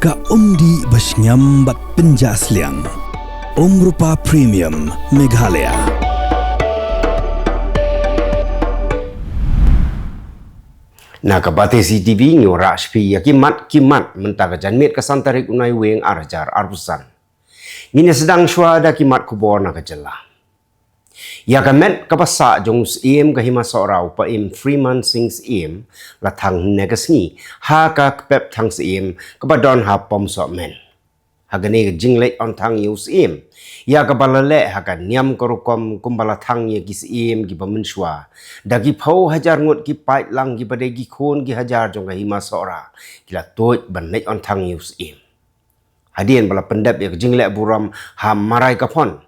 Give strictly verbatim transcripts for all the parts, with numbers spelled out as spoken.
Ka umdih ba shngiam bad pynjah sliang. Umrupa Premium Meghalaya. Na ka Batesi T V ngi rah sha phi ïa ki mat ki mat mynta ka janmiet ka san tarik u Naiwieng ar hajar arphew san. Ngin ïa sdang shuwa da ki mat khubor na ka jylla. Ïa ka met kaba sah jong u Syiem ka Hima Sohra u Paiem Freeman Singh Syiem la thang hynne ka sngi ha ka kpep thang Syiem kaba don ha Pom Sohmynn. Ha kane ka jingleit on thang ïa u Syiem, ïa kaba la leh ha ka niam ka rukom kumba la thang ïa ki Syiem kiba mynshuwa, da ki phew hajar ngut ki paidlang kiba dei ki khun ki hajar jong ka Hima Sohra ki la tuid ban leit on thang ïa u Syiem. Hadien ba la pyndep ïa ka jingleh burom ha Marai Kaphon,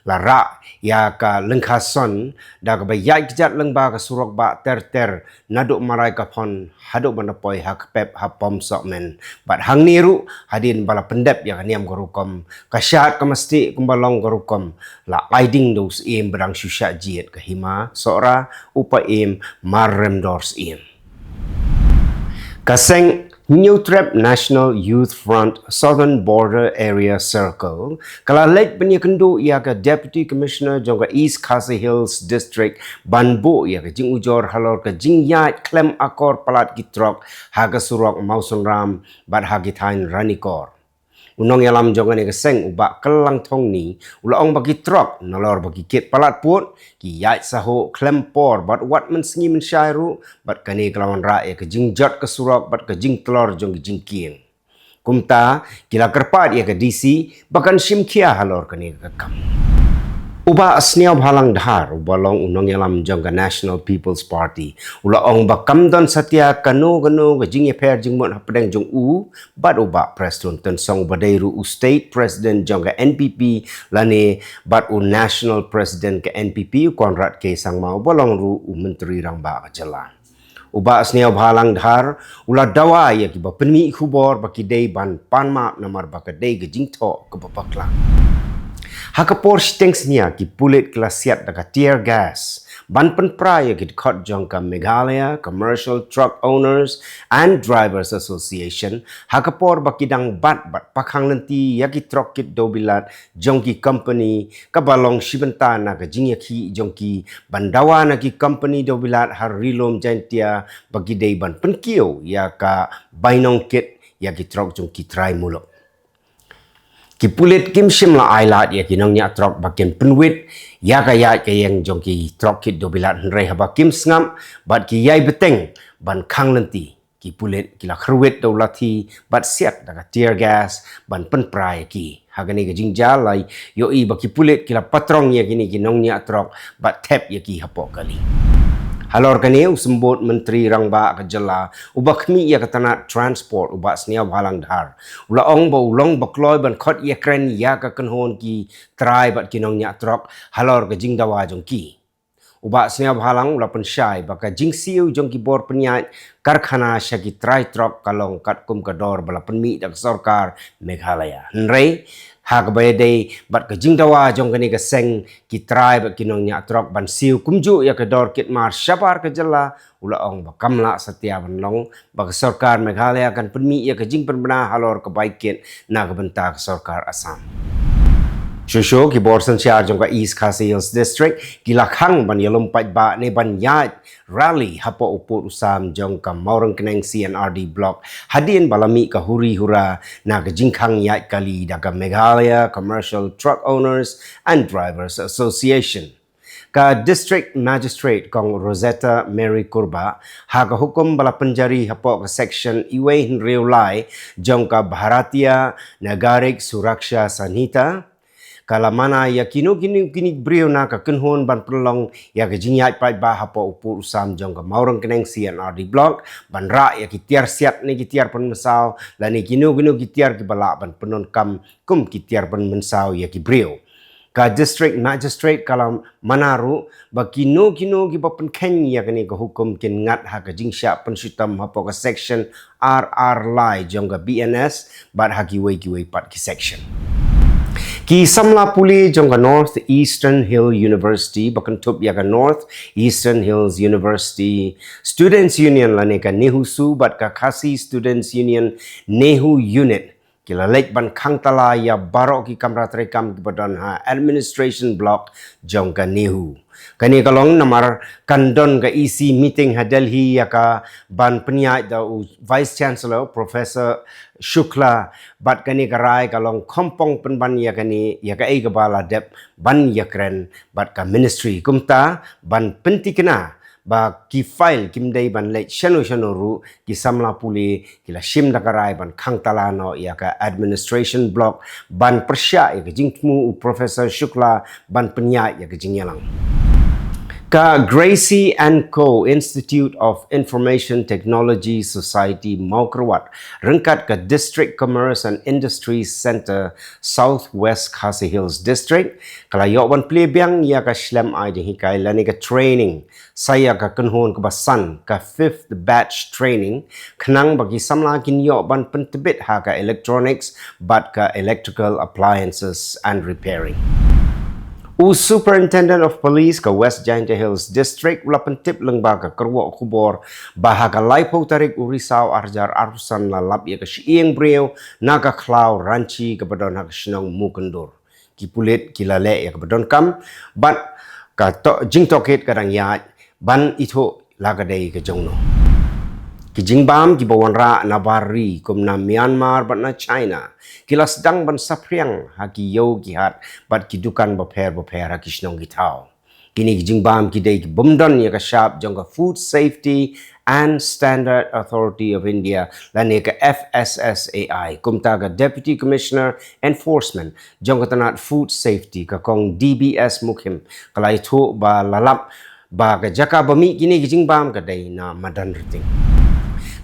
la rah ïa ka lyngkha son da kaba ïaid kjat lyngba ka surok bah ter ter naduh Marai Kaphon haduh ban da poi ha kpep ha Pom Sohmynn. Bad hangne ruh hadien ba la pyndep ïa ka niam ka rukom, ka shad ka masti kumba long ka rukom, la ai ding da u Syiem ba dang shu shah jied ka Hima Sohra u Paiem Marremdor Syiem. Ka seng Hynñiewtrep National Youth Front Southern Border Area Circle ka la leit ban ïakynduh ïa ka Deputy Commissioner jong ka East Khasi Hills District ban buh ïa ka jingujor halor ka jingïaid khlem akor palat ki trok ha ka surok Mawsynram bad ha ki thaiñ Ranikor. U nongïalam jong kane ka seng u Bah Kyllangthong Ni u la ong ba ki trok nalor ba ki kit palat pud, ki ïaid sahuh khlem por bad wat mynsngi mynshai ruh, bad kane ka la wanrah ïa ka jingjot ka surok bad ka jingtlor jong ki jingkieng. Kumta ki la kyrpad ïa ka D C ba kan shim khia halor kane ka kam. U Bah Sniawbhalang Dhar uba long u nongïalam jong ka National People's Party u la ong ba kam don satia kano kano ka jingïapher jingmut hapdeng jong u bad u Bah Prestone Tynsong uba dei ruh u State President jong ka N P P lane bad u National President ka N P P u Conrad K Sangma uba long ruh u Myntri Rangbah ka jylla. U Bah Sniawbhalang Dhar u la dawa ïa kiba pynmih khubor ba ki dei ban pan map namar ba ka dei ka jingthoh kaba bakla. Ha ka por shiteng synñia ki pulit ki la siat da ka tear gas ban pynpra ïa ki dkhot jong ka Meghalaya Commercial Truck Owners and Drivers Association ha ka por ba ki dang bat bad pakhang lynti ïa ki trok kit dewbilat jong ki kompani kaba long shi bynta na ka jingïakhih jong ki ban dawa na ki kompani dewbilat ha Ri Lum Jaintia ba ki dei ban pynkiew ïa ka bainong kit ïa ki trok jong ki trai muluk. Ki pulit kim shym la ai lad ïa ki nongñiah trok ba kin pynwit ïa ka ïaid ka ïeng jong ki trok kit dewbilat hynrei haba kim sngap bad ki ïai bteng ban khang lynti, ki pulit ki la kyrwit da u lathi bad siat da ka tear gas ban pynpra ïa ki. Ha kane ka jingjia la ïohi ba ki pulit ki la patrong ïa kine ki nongñiah trok bad thep ïa ki hapoh kali. Halor kane u Symbud Myntri Rangbah ka jylla uba khmih ïa ka tnat transport u Bah Sniawbhalang Dhar u la ong ba u long ba kloi ban khot ïakren ïa ka kynhun ki trai bad ki nongñiah trok halor ka jingdawa jong ki. U Bah Sniawbhalang u la pynshai ba ka jingsiew jong ki bor pynïaid karkhana sha ki trai trok ka long katkum ka dor ba la pynmih da ka sorkar Meghalaya. Hynrei ha kaba ïadei bad ka jingdawa jong kane ka seng ki trai bad ki nongñiah trok ban siew kumjuh ïa ka dor kit mar shabar ka jylla, u la ong ba kam lah satia ban long ba ka sorkar Meghalaya kan pynmih ïa ka jingpynbna halor ka bai kit na ka bynta ka sorkar Assam. Shuh shuh ki bor synshar jong ka East Khasi Hills District ki la khang ban ïalum paidbah ne ban ïaid rally hapoh u pud u sam jong ka Mawryngkneng C and R D Block hadien ba la mih ka huri hura na ka jingkhang ïaid kali da ka Meghalaya Commercial Truck Owners and Drivers Association. Ka District Magistrate Kong Rosetta Mary Kurbah ha ka hukum ba la pynjari hapoh ka section iwei hynriew lai jong ka Bharatiya Nagarik Suraksha Sanhita ka la mana ïa kino kino kini briew na ka kynhun ban pynlong ïa ka jingïaid paidbah hapoh u pud u sam jong ka Mawryngkneng C and R D Block ban rah ïa ki tiar siat ne ki tiar pynmynsaw lane kino kino ki tiar kiba lah ban pyndonkam kum ki tiar pynmynsaw ïa ki briew. Ka District Magistrate ka la mana ruh ba kino kino kiba pynkheiñ ïa kane ka hukum kin ngat ha ka jingshah pynshitom hapoh ka section ar ar lai jong ka B N S bad ha kiwei kiwei pat ki section. Ki samla pule jong ka North Eastern Hill University ba kynthup ïa ka North Eastern Hills University Students Union lane ka NEHUSU bad ka Khasi Students Union NEHU Unit ki la leit ban khang tala ïa baroh ki kamra treikam kiba don ha administration block jong ka NEHU. Kane ka long namar kan don ka E C meeting ha Delhi ïa ka ban pynïaid da u Vice Chancellor Professor Shukla, bad kane ka rai ka long khongpong pynban ïa kane, ïa kaei kaba la dep ban ïakren bad ka ministry, kumta ban pyntikna ba ki file kim dei ban leit shano shano ruh. Ki samla pule ki la shim da ka rai ban khang tala noh ïa ka administration block ban pyrshah ïa ka jingthmu u Professor Shukla ban pynïaid ïa ka jingïalang. Ka Gracie and Co Institute of Information Technology Society Mawkyrwat ryngkat ka District Commerce and Industry Centre South West Khasi Hills District ka la ïoh ban plie biang ïa ka shlem ai jinghikai lane ka training sa ïa ka kynhun kaba san, ka fifth batch training, khnang ba ki samla kin ïoh ban pyntbit ha ka electronics bad ka electrical appliances and repairing. U Superintendent of Police ka West Jaintia Hills District u la pyntip lyngba ka kyrwoh khubor ba ha ka laiphew tarik u Risaw arhajar arphew san la lap ïa ka shyieng briew na ka khlaw Ranchi kaba don ha ka shnong Mukundur. Ki pulit ki la leh ïa kaba donkam bad ka to-, jingtohkit ka dang ïaid ban ithuh la ka dei ka jong no. Ki jingbam kiba wanrah na bar ri kum na Myanmar bad na China ki la sdang ban saphriang ha ki ïew ki hat bad ki dukan bapher bapher ha ki shnong ki thaw. Kine ki jingbam ki dei ki bym don ïa ka shap jong ka Food Safety and Standard Authority of India lane ka F S S A I, kumta ka Deputy Commissioner Enforcement jong ka tnat Food Safety ka Kong D B S Mukhim ka la ïathuh ba la lap ba ka jaka ba mih kine ki jingbam ka dei na Madanrting.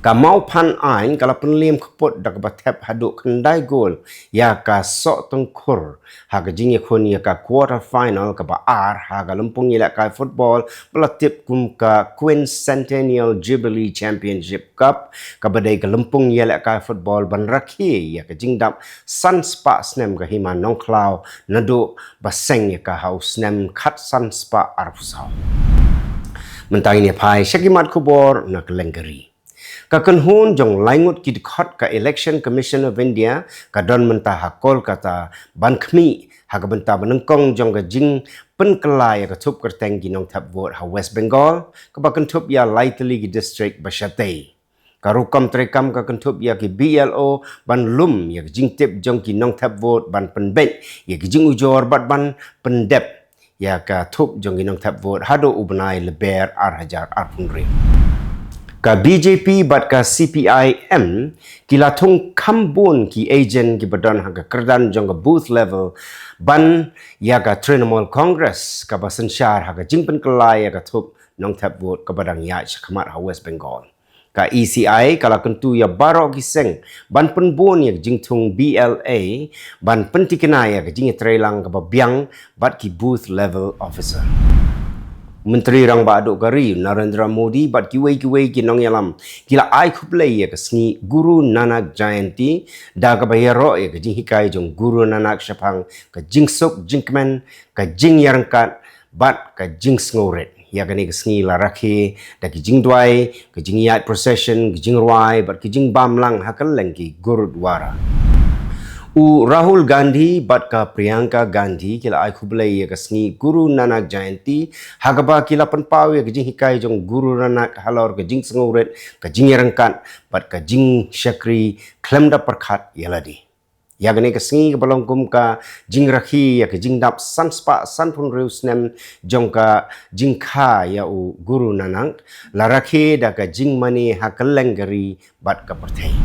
Ka Mawphan Ain ka la pynliem kput da kaba thep haduh khyndai gol ïa ka Sohtengkhur ha ka jingïakhun ïa ka quarter final kaba ar ha ka lympung ïalehkai football ba la tip kum ka Quincentennial Jubilee Championship Cup, kaba dei ka lympung ïalehkai football ban rakhe ïa ka jingdap san spah snem ka Hima Nongkhlaw naduh ba seng ïa ka ha u snem khatsan spah arphew saw. Mynta ngin ïa phai sha ki mat khubor na kylleng ka ri. Ka kynhun jong lai ngut ki dkhot ka Election Commission of India ka don mynta ha Kolkata ban khmih ha ka bynta ba nyngkong jong ka jingpynkylla ïa ka thup kyrteng ki nongthep vote ha West Bengal, kaba kynthup ïa lai tylli ki district ba shatei. Ka rukom treikam ka kynthup ïa ki B L O ban lum ïa ka jingtip jong ki nongthep vote, ban pynbeit ïa ki jingujor bad ban pyndep ïa ka thup jong ki nongthep vote haduh u bnai Lber arhajar arphew hynriew. Ka B J P bad ka C P I M ki la thung kham bun ki agent kiba don ha ka kyrdan jong ka booth level ban ïa ka Trinamool Congress kaba synshar ha ka jingpynkylla ïa ka thup nongthep vote kaba dang ïaid shakhmat ha West Bengal. Ka E C I ka la kyntu ïa baroh ki seng ban pynbun ïa ka jingthung B L A ban pyntikna ïa ka jingïatreilang kaba biang bad ki booth level officer. Myntri Rangbah Duh ka ri Narendra Modi bad kiwei kiwei ki nongïalam ki la ai khublei ïa ka sngi Guru Nanak Jayanti da kaba ïaroh ïa ka jinghikai jong Guru Nanak shaphang ka jingsuk jingkmen, ka jingïaryngkat bad ka jingsngewrit. Ïa kane ka sngi la rakhe da ki jingduwai, ka jingïaid procession, ka jingrwai bad ka jingbam lang ha kylleng ki gurudwara. U Rahul Gandhi bad ka Priyanka Gandhi ki la ai khublei ïa ka sngi Guru Nanak Jayanti ha kaba ki la pynpaw ïa ka jinghikai jong Guru Nanak halor ka jingsngewrit, ka jingïaryngkat bad ka jingshakri khlem da pyrkhat ïa lade. Ïa kane ka sngi kaba long kum ka jingrakhe ïa ka jingdap san spah sanphew hynriew snem jong ka jingkha ïa u Guru Nanak la rakhe da ka jingmane ha kylleng ka ri bad ka pyrthei.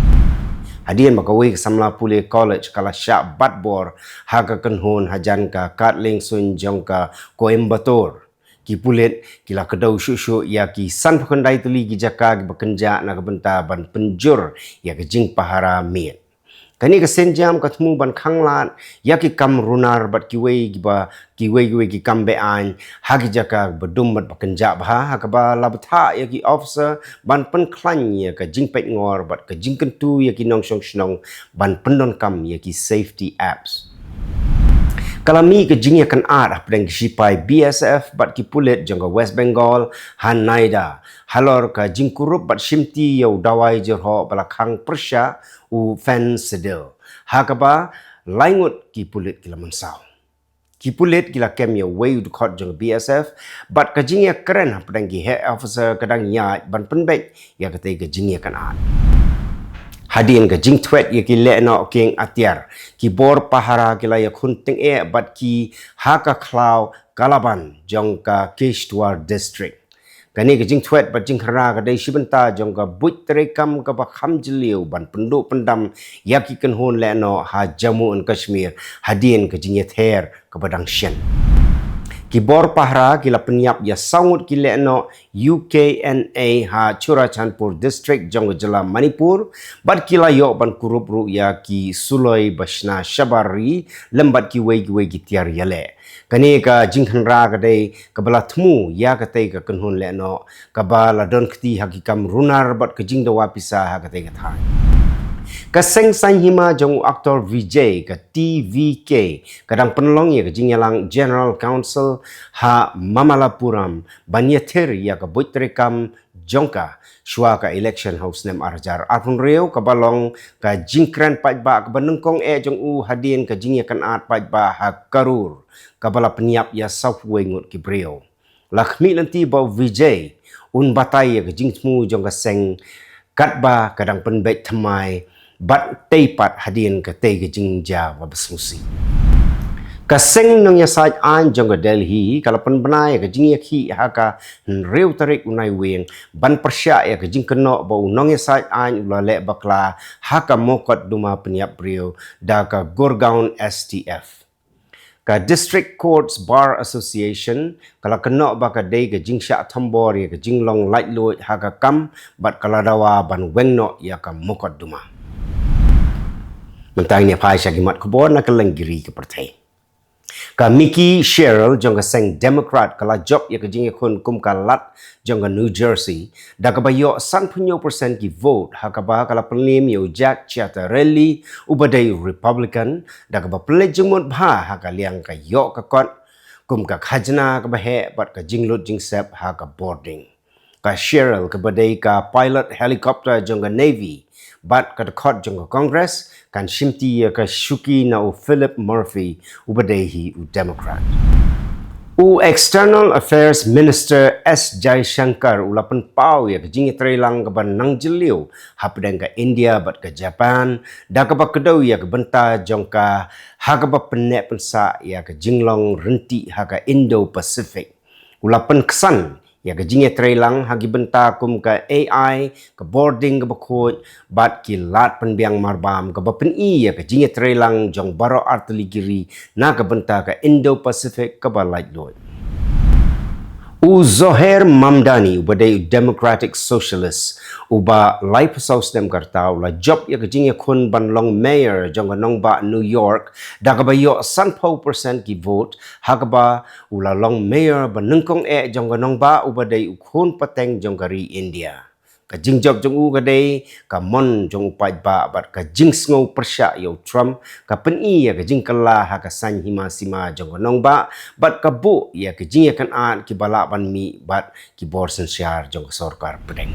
Hadien ba kawei ka samla pule college ka la shah bat bor ha ka kynhun hajan ka kad liengsuiñ jong ka Coimbatore, ki pulit ki la kdew shuh shuh ïa ki sanphew khyndai tylli ki jaka kiba kynjah na ka bynta ban pynjur ïa ka jingpahara miet. Kane ka sienjam ka thmu ban khanglad ïa ki kam runar bad kiwei kiba, kiwei kiwei ki kam be-aiñ ha ki jaka ba dum bad ba kynjah bha, ha kaba la bthah ïa ki officer ban pynkhlaiñ ïa ka jingpeitngor bad ka jingkyntu ïa ki nongshong shnong ban pyndonkam ïa ki safety apps. Ka la mih ka jingïakynad hapdeng ki shipai B S F bad ki pulit jong ka West Bengal ha NOIDA halor ka jingkurup bad shimti ïa u dawai jyrhoh ba la khang pyrshah, u fentanyl, ha kaba lai ngut ki pulit ki la mynsaw. Ki pulit ki la kem ïa uwei u dkhot jong ka B S F bad ka jingïakren hapdeng ki heh officer ka dang ïaid ban pynbeit ïa katei ka jingïakynad. Hadien ka jingthwet ïa ki lehnoh kieng atiar, ki bor pahara ki la ïakhun tyngeh bad ki ha ka khlaw Kalaban jong ka Kishtwar District. Kane ka jingthwet bad jingkhynra ka dei shi bynta jong ka buit treikam kaba kham jylliew ban pynduh pyndam ïa ki kynhun lehnoh ha Jammu and Kashmir hadien ka jingïather kaba dang shen. Ki bor pahara ki la pynïap ïa saw ngut ki lehnoh U K N A ha Churachandpur District jong ka jylla Manipur bad ki la ïoh ban kurup ruh ïa ki suloi ba shna shabar ri lem bad kiwei kiwei ki tiar ïaleh. Kane ka jingkhynra ka dei kaba la thmu ïa katei ka kynhun lehnoh kaba la don kti ha ki kam runar bad ka jingdawa pisa ha katei ka thaiñ. Ka seng saiñ hima jong u actor Vijay, ka T V K, ka dang pynlong ïa ka jingïalang General Council ha Mamallapuram ban ïathir ïa ka buit treikam jong ka shuwa ka election ha u snem ar hajar arphew hynriew, kaba long ka jingkren paidbah kaba nyngkong eh jong u hadien ka jingïakynad paidbah ha Karur, kaba la pynïap ïa sawphew wei ngut ki briew. La khmih lynti ba u Vijay un batai ïa ka jingthmu jong ka seng katba ka dang pynbeit thymmai bad tei pat hadien katei ka jingjia kaba sngewsih. Ka seng nongïasaid aiñ jong ka Delhi ka la pynbna ïa ka jingïakhih ha ka hynriew tarik u Naiwieng ban pyrshah ïa ka jingkynnoh ba u nongïasaid aiñ u la leh bakla ha ka mukotduma pynïap briew da ka Gurgaon S T F. Ka District Courts Bar Association ka la kynnoh ba ka dei ka jingshah thombor ïa ka jinglong laitluid ha ka kam bad ka la dawa ban weng noh ïa ka mukotduma. Mynta ngin ïa phai sha ki mat khubor na ka lyngkhuh ka pyrthei. Ka Mikie Sherrill jong ka seng Democrat ka la jop ïa ka jingïakhun kum ka lat jong ka New Jersey da kaba ïoh sanphew percent ki vote, ha kaba ka la pynliem ïa u Jack Ciattarelli uba dei u Republican da kaba pynleit jingmut bha ha ka liang ka ïoh ka kot kum ka khajna kaba heh bad ka jinglut jingsep ha ka bordiñ. Ka Sherrill kaba dei ka pilot helicopter jong ka Navy bad ka dkhot jong ka Congress kan shimti ïa ka shuki na u Philip Murphy uba dei hi u Democrat. U External Affairs Minister S Jaishankar u la pynpaw ïa ka jingïatreilang kaba nang jylliew hapdeng ka India bad ka Japan da kaba kdew ïa ka bynta jong ka ha kaba pynneh pynsah ïa ka jinglong rynti ha ka Indo-Pacific. U la pynksan ïa ka jingïatreilang ha ki bynta kum ka A I, ka bordiñ kaba khuid bad ki lad pynbiang marbam, kaba pyni ïa ka jingïatreilang jong baroh artylli ki ri na ka bynta ka Indo-Pacific kaba laitluid. U Zohair Mamdani uba dei u Democratic Socialist uba laiphew saw snem ka rta u la jop ïa ka jingïakhun ban long mayor jong ka nongbah New York da kaba ïoh sanphew percent ki vote, ha kaba u la long mayor ba nyngkong eh jong ka nongbah uba dei u khun pateng jong ka ri India. Ka jingjop jong u ka dei ka mon jong u paidbah bad ka jingsngew pyrshah ïa u Trump ka pyni ïa ka jingkylla ha ka saiñ hima sima jong ka nongbah bad ka buh ïa ka jingïakynad kiba lah ban mih bad ki bor synshar jong ka sorkar pdeng.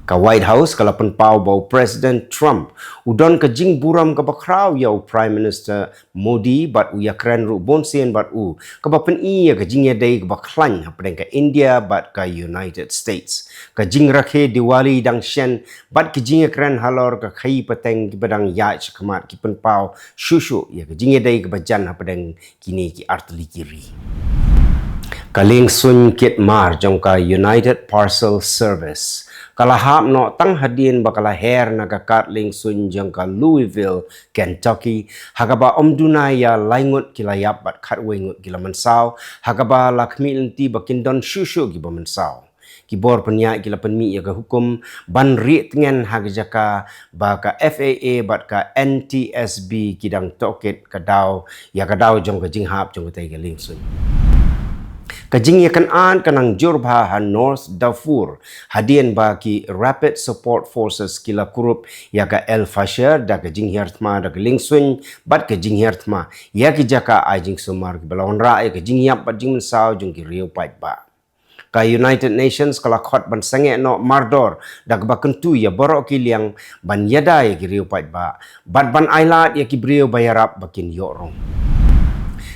Ka White House ka la pynpaw ba u President Trump u don ka jingburom kaba khraw ïa u Prime Minister Modi bad u ïakren ruh bunsien bad u, kaba pyni ïa ka jingïadei kaba khlaiñ hapdeng ka India bad ka United States. Ka jingrakhe Diwali dang shen bad ka jingïakren halor ka khaïi pateng kiba dang ïaid shakhmat ki pynpaw shuh shuh ïa ka jingïadei kaba jan hapdeng kine ki artylli ki ri. Ka liengsuiñ kit mar jong ka United Parcel Service ka la hap noh tang hadien ba ka la her na ka kad liengsuiñ jong ka Louisville, Kentucky, ha kaba ym duna ïa lai ngut ki la ïap bad khatwei ngut ki la mynsaw, ha kaba la khmih lynti ba kin don shuh shuh kiba mynsaw. Ki bor pynïaid ki la pynmih ïa ka hukum ban rieh tngen ha ka jaka ba ka F A A bad ka N T S B ki dang tohkit ka daw ïa ka daw jong ka jinghap jong katei ka liengsuiñ. Ka jingïakynad ka nang jur bha ha North Darfur, hadien ba ki Rapid Support Forces ki la kurup ïa ka El Fasher da ka jinghiar thma da ka liengsuiñ bad ka jinghiar thma ïa ki jaka ai jingsumar kiba la wanrah ïa ka jingïap bad jingmynsaw jong ki riew paidbah. Ka United Nations ka la khot ban sangeh noh mardor da kaba kyntu ïa baroh ki liang ban ïada ïa ki riew paidbah bad ban ailad ïa ki briew ba ïarap ba kin ïoh rung.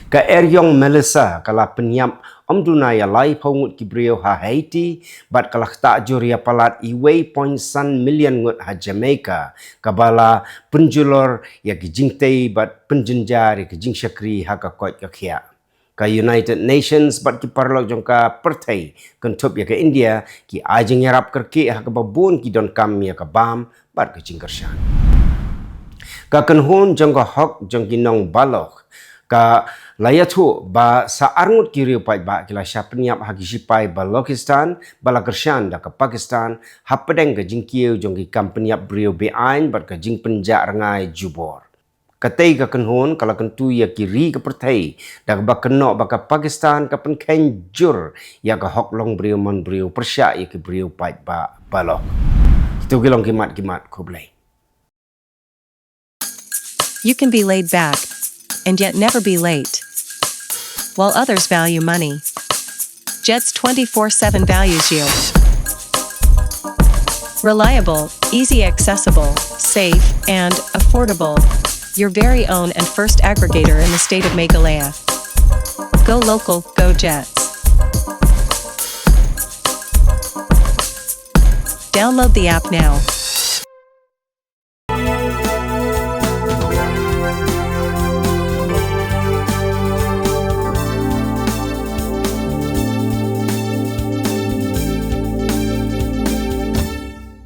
Ka eriong Melissa ka la pynïap ym duna ïa laiphew ngut ki briew ha Haiti bad ka la ktah jur ïa palat iwei point san million ngut ha Jamaica, kaba la pynjulor ïa ki jingtei bad pynjynjar ïa ki jingshakri ha ka koit ka khiah. Ka United Nations bad ki paralok jong ka pyrthei kynthup ïa ka India ki ai jingïarap kyrkieh ha kaba bun ki donkam ïa ka bam bad ka jingkyrshan. Ka kynhun jong ka hok jong ki nong Baloch ka la ïathuh ba sa arngut ki riew paidbah ki la shah pynïap ha ki shipai Balochistan ba la kyrshan da ka Pakistan hapdeng ka jingkiew jong ki kam pynïap briew be-aiñ bad ka jingpynjah rngai jubor. Katei ka kynhun ka la kyntu ïa ki ri ka pyrthei da kaba kynnoh ba ka Pakistan ka pynkheiñ jur ïa ka hok long briew man briew pyrshah ïa ki briew paidbah Baloch. Kitu ki long ki mat ki mat, khublei. You can be laid back and yet never be late. While others value money, Jets twenty-four seven values you. Reliable, easy accessible, safe, and affordable. Your very own and first aggregator in the state of Meghalaya. Go local, go Jets. Download the app now.